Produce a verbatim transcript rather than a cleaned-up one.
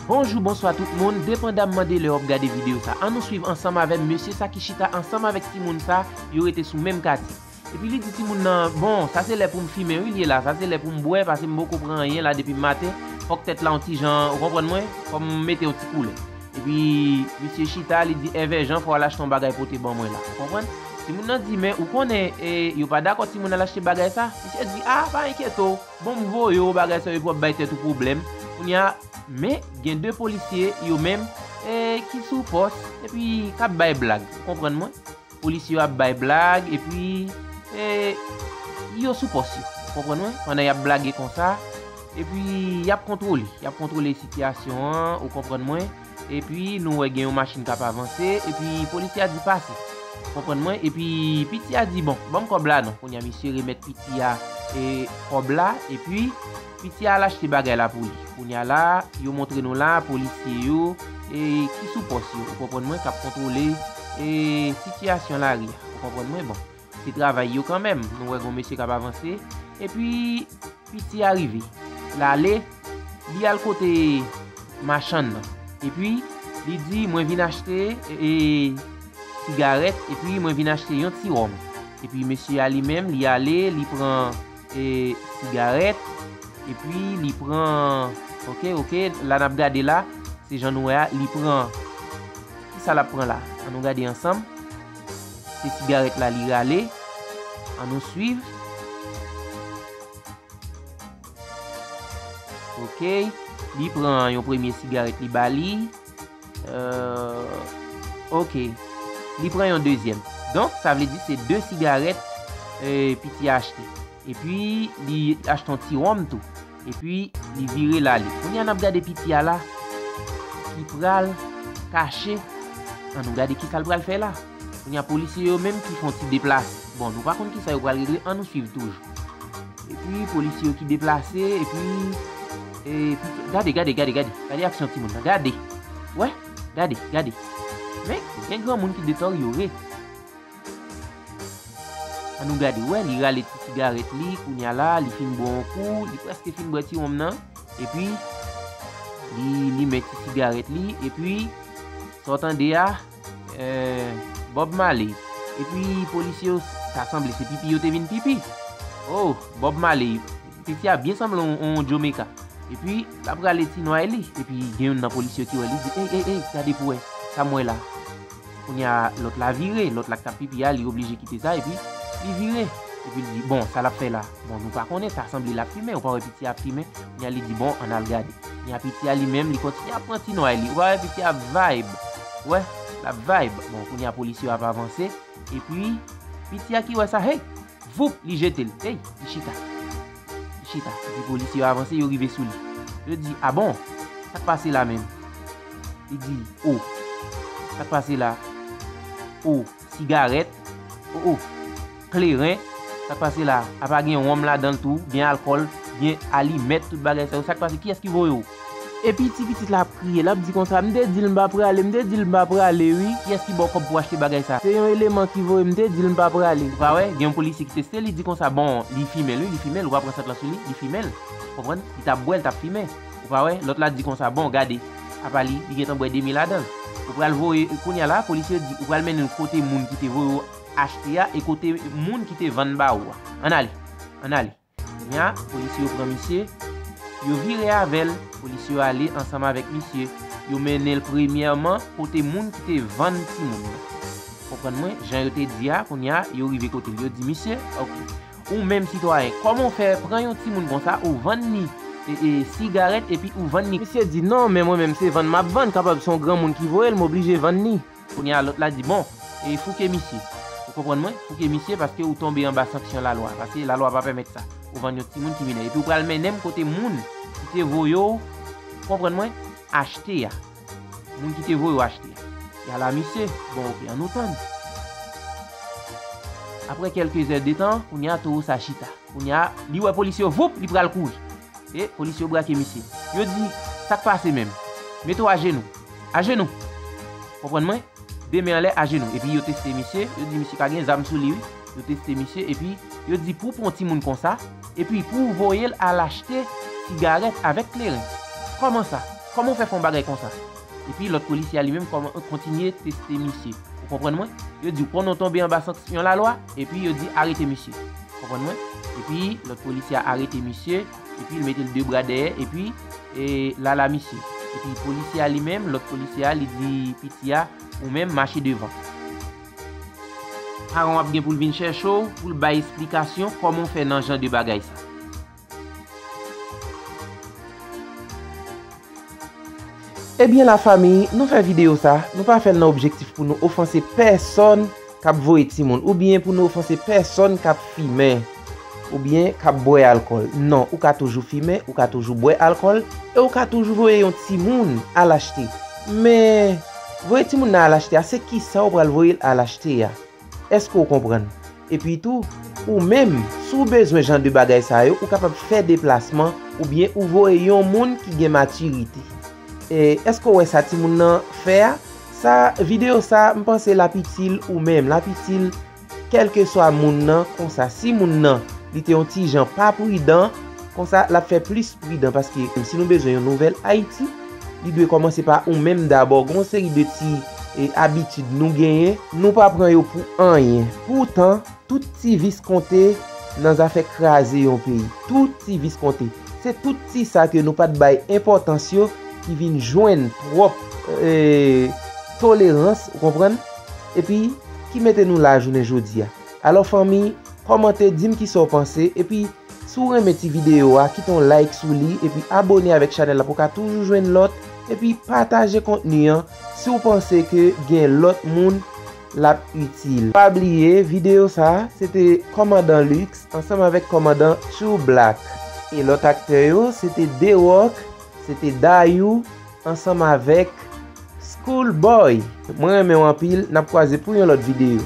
Bonjou, bonswa tout moun, depandamman de lè w ap gade videyo sa. Ann nou swiv ansanm avè m mesye sa ki chita ansanm avèk timoun sa, yo rete sou menm katye. Epi li di timoun nan, "Bon, sa se lè pou m fimen wi, li ye la, sa se lè pou m bwè, paske m poko pran anyen la depi maten, fòk tèt la yon ti jan, ou konprann mwen, fò m mete yon ti koulè." Epi misye chita, li di, "Èvè Jan, fò w al achte yon bagay pote ban mwen la, ou konprann?" Timoun nan di, "Men ou konnen, e, yo pa dakò timoun al achte bagay sa." Misye di, "A, pa enkyete w, bon, m voye w, bagay sa yo, epi w ap bay tèt ou pwoblèm." Kounye a, men gen de polisye, yo menm, e, ki sou pòs, epi k ap bay blag, ou konprann mwen? Polisye yo ap bay blag, epi, e, yo sou pòs yo, ou konprann mwen? Pandan y ap blage konsa, epi y ap kontwole, y ap kontwole sitiyasyon an, ou konprann mwen? Epi nou wè gen yon machin k ap avanse, epi polisye a di, "Pase." Ou konprann mwen? Epi piti a di, "Bon, ban m kòb la non." Kounye a misye remèt piti a, e, kòb la, epi piti a al achte bagay la pou li. Kounye a la, yo montre nou la, polisye yo, e, ki sou pòs yo, ou konprann mwen, k ap kontwole, e, sitiyasyon lari a. Ou konprann mwen? Bon, se travay yo kanmenm. Nou wè gon mesye k ap avanse. Epi, piti a rive. L ale, li al kote machann nan. Epi, li di, "Mwen vin achte, e, e, sigarèt, epi mwen vin achte yon ti wòm." Epi mesye a li menm, li ale, li pran, e, sigarèt, epi li pran, oke, oke, la n ap gade la, se jan nou wè a, li pran, kisa l ap pran la? Ann nou gade ansanm. Se sigarèt la li rale. Ann nou swiv. Oke. Li pran yon premye sigarèt, li ba li. Euh, oke. Li pran yon dezyèm. Donk, sa vle di se de sigarèt, euh, piti a achte. Epi, li achte yon ti wòm tou. Epi, li vire l ale. Kounye a, n ap gade piti a la, ki pral kache. Ann nou gade kisa l pral fè la. Kounye a, polisye yo menm ki fè yon ti deplase. Bon, nou pa konn kisa yo pral regle, ann nou swiv toujou. Epi, polisye yo ki deplase, epi, epi, gade, gade, gade, gade. Gade aksyon timoun nan, gade. Wè, gade, gade. Men, gen granmoun ki detoryore. Ann nou gade, wè, li rale ti sigarèt li, kounye a la, li fin bwè yon kou, li prèske fin bwè ti wonm nan. Epi, li limen ti sigarèt li, epi, sa w tande a, eh, Bob Marley. Epi, polisye yo, ta sanble se pipi yo te vin pipi. Oh, Bob Marley, piti a byen sanble yon, yon Jamaica. Epi, l ap rale ti nway li. Epi, gen youn nan polisye yo ki wè li, di, "Ey, ey, ey, gade pou wè, sa m wè la." Kounye a, lòt la vire, lòt la k t ap pipi a, li oblije kite sa, epi li vire. Epi li di, "Bon, sa l ap fè la? Bon, nou pa konnen, ta sanble l ap fimen, ou pa wè piti a ap fimen?" Kounye a, li di, "Bon, ann al gade." Kounye a, piti a li menm, li kontinye ap pran ti nway li. Ou pa wè piti a ap vibe? Wè, l ap vibe. Bon, kounye a, polisye yo ap avanse. Epi, piti a ki wè sa, hey! Voup, li jete l. Ey, li chita. Li chita. Epi polisye yo avanse, yo rive sou li. Yo di, "A bon? Sa k pase la menm?" Li di, "O, sa k pase la? O, sigarèt. O, o, kleren. Sa k pase la? Apa gen wonm ladan l tou, gen alkòl, gen alimèt, tout bagay sa yo. Sa k pase? Kiyès ki voye w?" Epi ti pitit la ap kriye, l ap di konsa, "M te di l m pa prale, m te di l m pa prale wi." Kiyès ki ba w kòb pou w achte bagay sa? Se yon eleman ki voye m, m te di l m pa prale. Ou pa wè, gen yon polisye ki teste, li di konsa, "Bon, li fimen l wi, li fimen l, ou pa pran sant lan sou li, li fimen l." Konprann? Li t ap bwè, li t ap fimen. Ou pa wè, lòt la di konsa, "Bon, gade, apa li, li gentan bwè demi ladan l." Ou pral voye, kounye a la, polisye yo di, "Ou pral mennen l kote moun ki te voye w achte a e kote moun ki te vann ba ou a. Ann ale, ann ale." Kounye a, polisye yo pran misye, yo vire avè l, polisye yo ale ansanm avèk misye, yo mennen l premyèman kote moun ki te vann timoun nan. Konprann mwen, jan yo te di a, kounye a, yo rive kote l, yo di, "Misye, oke, ou menm sitwayen, kòman w fè pran yon timoun konsa, ou vann li, e, e, sigarèt, epi ou vann li?" Misye di, "Non, men mwen menm se vann m ap vann, kapab se yon granmoun ki voye l, m oblije vann li." Kounye a, lòt la di, "Bon, e fouke misye." Ou konprann mwen? Fouke misye paske ou tonbe anba sanksyon lalwa. Paske lalwa pa pèmèt sa. Ou vann yon timoun ki minè. Epi ou pral mennen m kote moun ki te voye w, konprann mwen, achte a. Moun ki te voye w achte a. Y a la misye. Bon, oke, ann nou tann. Apre kèlke zè de tan, kounye a towo sa chita. Kounye a, li wè polisye yo, voup, li pral kouri. E polisye yo brake misye. Yo di, "Sa k pase menm? Mete w ajenou. Ajenou." Konprann mwen? De men anlè, ajenou. Epi yo teste misye, yo di misye pa gen zam sou li, wi. Yo teste misye, epi yo di pou w pran yon timoun konsa, epi pou w voye l al achte sigarèt avèk kleren. Kòman sa? Kòman w fè fè yon bagay konsa? Epi lòt polisye a li menm kòman kontinye teste misye. Ou konprann mwen? Yo di w konnen w tonbe anba sanksyon lalwa, epi yo di arete misye. Konprann mwen? Epi lòt polisye a arete misye, epi l mete l de bra dèyè, epi e, lala misye. Epi polisye a li menm, lòt polisye a, li di piti a, ou menm mache devan. Paran w ap gen pou l vin chèche w, pou l bay esplikasyon kòman w fè nan jan de bagay sa. Ebyen lafanmi, nou fè videyo sa, nou pa fè l nan objektif pou nou ofanse pèsonn k ap voye timoun, oubyen pou nou ofanse pèsonn k ap fimen, oubyen k ap bwè alkòl. Non, ou ka toujou fimen, ou ka toujou bwè alkòl, e ou ka toujou voye yon timoun al achte. Men, voye timoun nan al achte a, se kisa ou pral voye l al achte a? Èske w konprann? Epi tou, ou menm, si w bezwen jan de bagay sa yo, ou kapab fè deplasman oubyen ou voye yon moun ki gen matirite. E, èske w wè sa timoun nan fè a? Sa, videyo sa, m panse l ap itil ou menm, l ap itil kèlkeswa moun nan konsa. Si moun nan, li te yon ti jan pa pridan, konsa, l ap fè plis pridan, paske si nou bezwen yon nouvèl Ayiti, li dwe kòmanse pa ou menm dabò. Gen yon seri de ti, e, abitid nou genyen, nou pa pran yo pou anyen. Poutan, tout ti vis konte nan zafè kraze yon peyi. Tout ti vis konte. Se tout ti sa ke nou pa t bay enpòtans yo ki vin jwenn twòp, e, tolerans, ou konprann? Epi, ki mete nou la jounen jodi a. Alò, fanmi, kòmante, di m kisa w panse, epi si w renmen ti videyo a, kite yon like sou li, epi abone avèk chanèl la pou w ka toujou jwenn lòt, epi pataje kontni an si w panse ke gen lòt moun l ap itil. Pa bliye, videyo sa a, se te Kòmandan Lux ansanm avèk Kòmandan True Black. E lòt aktè yo, se te Dewok, se te Dayou, ansanm avèk Schoolboy. Mwen renmen w anpil, n ap kwaze pou yon lòt videyo.